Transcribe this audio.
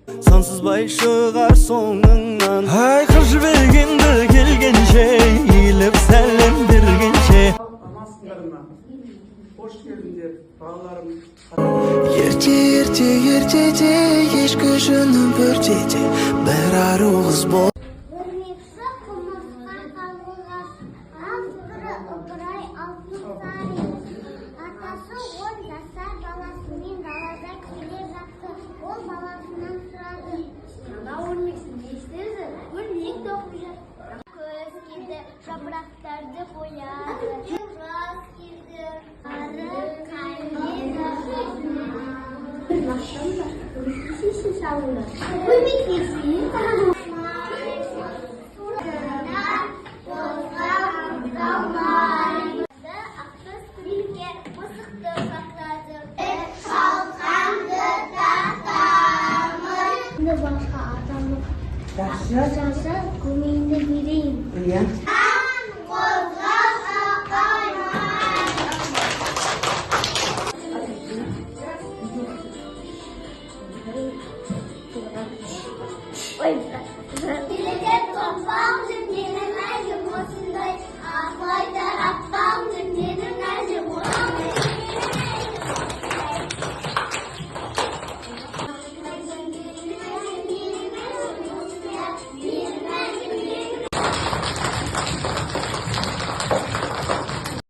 Сансызбай шығар соңыңнан. Ай, қыз Жібек енді келгенше, иіліп сәлем бергенше. Амансыңдар ма? Қош келдіңдер, балаларым. Ерте, ерте, ертеде, ешкі жүні бөртеде бір ару қыз бол. Өрмекші, құмырсқа, қарлығаш. Авторы Ыбырай Алтынсарин. Атасы 10 жасар баласымен далада келе жатты. Ол баласынан сұрады: «Ана өрмекші не істеді?» «Өрмек тоқып жүр». Күз келді, жапырақтарды бояды. Жаз келді, ары қайнеді. Машиндар, көмектесесің салыңдар. Көмектесейін. Бозға ұқсамайды. Аққыз күлке мысықты сақтады. Шалқанды тартамын. Енді басқа атамның. Жақсы. Жаса, көмегіңді берейін. Иә.